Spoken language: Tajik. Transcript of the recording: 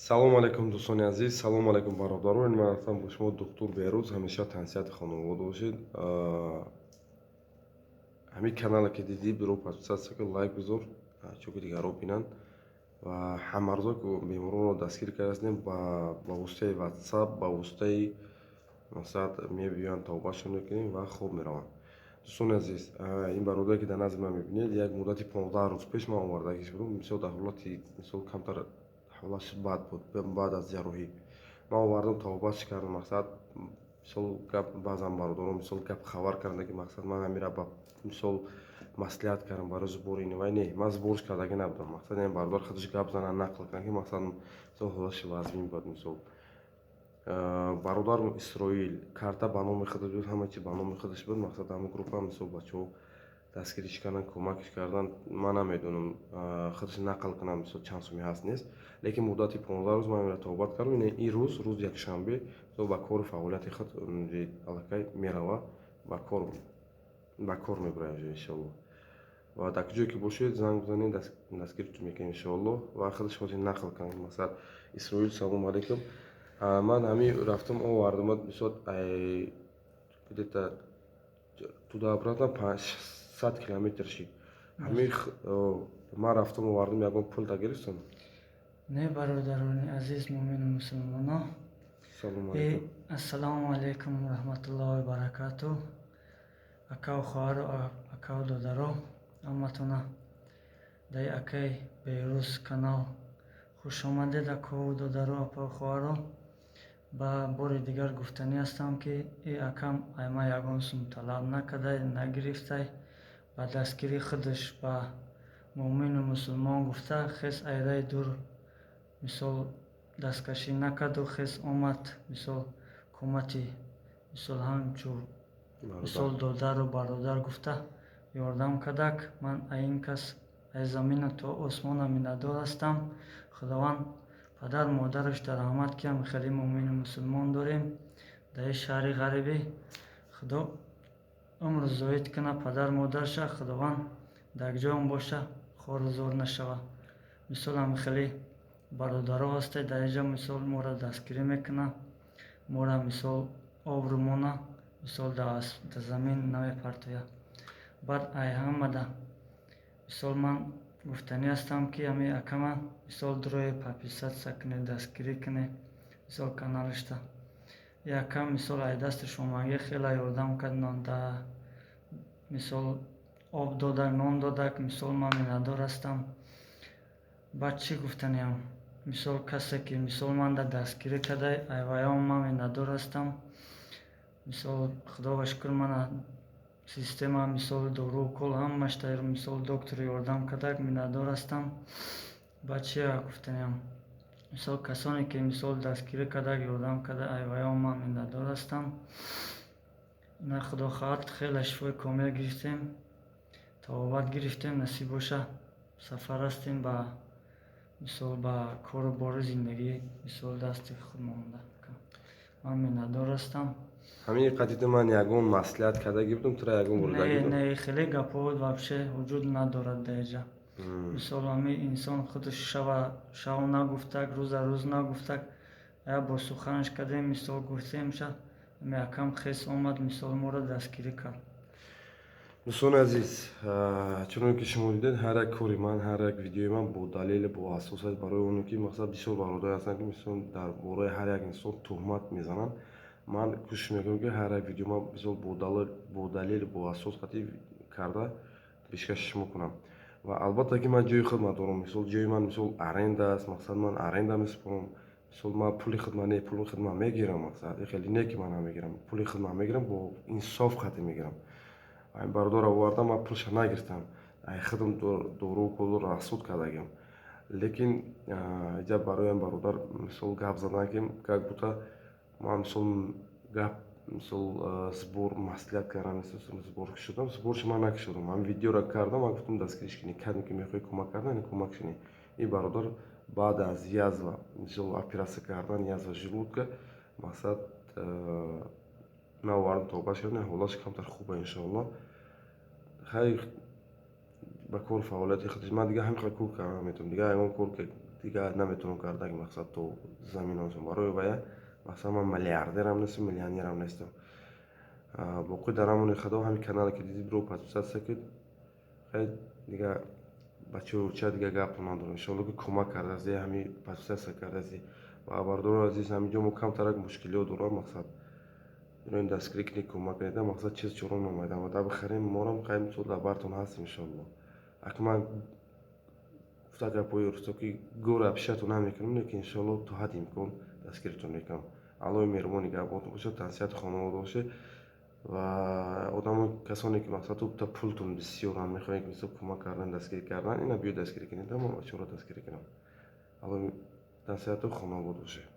Салому алайкум, дӯстони азиз, салому алайкум, бародарон. Ман ҳастам бо шумо, доктор Беҳрӯз. Ҳамеша тансиҳати хонавода бошед. Ҳамин канале ки дидӣ, биро подписаться кун, лайк гузор, чунки дигарро бинанд. Ва ҳамарӯза беморонро дастгир кардаастем ба воситаи Ватсап, ба воситаи масалан мебиёянд, тавбашон мекунем ва хоб мераванд. Дӯстони азиз, ин бародаре ки дар назди ман мебинед, як муддати 15 рӯз пеш ман овардагиш будам. Мисол, дар ҳолати, мисол, камтар ҳолатш бад буд. Баъд аз ҷарроҳӣ ман овардам, тавбаш кардам. Мақсад, мисол, гап баъзан бародарон, мисол, гап хабар карданд, ки мақсад ман ҳамира ба, мисол, маслиҳат кардам барои сбор и вай. Не, ман сбор ш кардагӣ набудам. Мақсад, ин бародар худаш гап занад, нақл кунад, ки мақсад, мисол, ҳолатши вазмин буд. Мисол, бародар Исроил, карта ба номи худаш буд, ҳама чи ба номи худаш буд. Мақсад, ҳама группа, мисол, бачаҳо дастгириш карданд, кӯмакш карданд. Ман намедонам, худаш нақл кунам, мисол, чанд суми ҳаст, нест, лекин муддати 15 рӯз ман инро тобат кардам. Ин рӯз, рӯзи якшанбе, ба кору фаъолияти худ аллакай мерава, ба кор мебарад, иншоалло. Ва дар куҷое ки бошед, занг бизанед, дастгиритон мекунем, иншоалло. Ва худаш ҳозир нақл кунад. Масалан, Исроил, салому алайкум. Ман ҳамин рафтам, овардам, мисол, где-то туда обратно 500 километр шид. Ҳамин ман рафтам, овардам, ягон пул да гирифтам? Не, бародарони азиз, муъмину мусулмоно. Салому алайкум. Ассалому алайкум раҳматуллоҳи баракату. Акаву хоҳару, акаву додаро, ҳаматона дар акаи Беҳрӯз канал хуш омадед. Акаву додаро, апаву хоҳаро, ба бори дигар гуфтанӣ ҳастам, ки и акам ай ман ягон сум талаб накардай, нагирифтай. Ба дастгирии худаш, ба муъмину мусулмон гуфта, хес айраи дур, мисол, дасткашӣ накарду хес омад, мисол, кӯмати, мисол, ҳамчу, мисол, додару бародар гуфта ёрдам кардак. Ман ай ин кас аз замину то осмона миннатдор ҳастам. Худованд падар модараш дар раҳмат киям. Хеле муъмину мусулмон дорем дар ин шаҳри ғарибӣ. Худо умру зоид кунад падар модарша. Худованд дар ҷоям боша, хору зор нашава. Мисол, ҳами хеле бародаро ҳастед дар инҷа, мисол, моро дастгирӣ мекунад, моро, мисол, обрӯмона, мисол, дар замин намепартояд. Баъд ай ҳамада, мисол, ман гуфтанӣ ҳастам, ки ҳами акама, мисол, дурое подписаться кунед, дастгирӣ кунед, мисол, каналашта. Якам, мисол, ай дасти шомагӣ хеле ёрдам кард, да, мисол, об додак, нон додак. Мисол, ман миннатдор ҳастам. Баъд чӣ гуфтаниям? Мисол, касе ки, мисол, манда дастгирӣ кардай, айваём ман миннатдор ҳастам. Мисол, худоба шукр, мана система, мисол, дору, укол, ҳамашта, мисол, доктор ёрдам кардак, миннатдор ҳастам. Баъд чи гуфтаниям? Мисол, касоне ки, мисол, дастгирӣ кардак, ёрдам карда, айваём ман миннатдор ҳастам. Ина, худо хоҳад, хеле шифои комил гирифтем, табобат гирифтем. Насиб боша, сафар ҳастем ба, мисол, ба кору бори зиндагӣ, мисол, дасти худ монда. Ман миннатдор ҳастам. Ҳамин қадида ман ягон маслиҳат кардаги будам тура, ягон бурдаги? Не, не, хеле гапҳо вообще вуҷуд надорад дар инҷа. Мисол, ҳамин инсон худаш шава шав нагуфтак, рӯза рӯз нагуфтак, як бор суханаш кардем, мисол, гуфтем ша, ҳами акам хес омад, мисол, моро дастгирӣ кард. Дӯстони азиз, чуноне ки шумо дидед, ҳар як кори ман, ҳар як видеои ман бо далел, бо асос аст. Барои оне ки, мақсад, бисёр бародаре ҳастанд, ки, мисол, дар бораи ҳар як инсон туҳмат мезананд, ман кӯшиш мекунам, ки ҳар як видео ман, мисол, бо далел, бо асос қатъӣ карда пешкаши шумо кунам. Ва албатта ки ман ҷои хидмат дорам. Мисол, ҷои ман, мисол, аренда аст. Мақсад, ман аренда месупорам. Мисол, ман пули хидмат не, пули хидмат мегирам. Мақсад, хеле не ки ман намегирам, пули хидмат мегирам, бо инсоф қатъӣ мегирам. Ин бародарро овардам, ман пулша нагирифтам, ай худам дору уколро расход кардагим. Лекин иҷа барои бародар, мисол, гап задан, ки как будто ман, мисол, гап, мисол, сбор маслиҳат кардам, сбор кушодам. Сбор ша ман накушодам, ҳамин видеоро кардам. Ман гуфтам, дастгириш кунӣ, кадом ки мехоҳӣ кӯмак кардан, кӯмак кунӣ. Ин бародар баъд аз язва, мисол, оператсия кардан, язва желудка, мақсад, ман овардам, тавба шудам, ҳолатш камтар хуба, иншоалло. Хайр, ба кору фаъолияти худаш. Ман дига ҳамин қадр кор карда наметавонам, дига ягон кор Дигар наметавонам карда, ки мақсад то заминонсум барои вая. Мақсад, ман миллиардерам нестам, миллионерам нестам. Боқӣ дар амони Худо. Ҳамин канале ки дидид, бро, подписаться кунед. Хай, дигар бачаурча, дигар гапо надорам. Иншоалло, ки кӯмак кардаси, ҳами подписаться кардаси. Ва бардорои азиз, ҳаминҷо мо камтарак мушкилиҳо дорам. Мақсад, ино дастгирӣ кунед, кӯмак кунед. Мақсад, чиз чорон намояд, да бихарем. Морам қайм сол дар бартон ҳастем, иншоалло. Аки ман гуфта гапҳои русто, ки гӯра пишатон намекунам, лекин иншоалло то ҳадди имкон дастгиритон мекунам. Аллоҳи меҳрубони гапотон бошад, тансиҳати хонавода бошед. Ва одамо, касоне ки мақсад та пултон бисёран, мехоҳед мисол кӯмак кардан, дастгирӣ кардан, ина биё, дастгирӣ кунед, ман бачаҳоро дастгирӣ кунам. Аллоҳ тансиҳату хонавода бошед.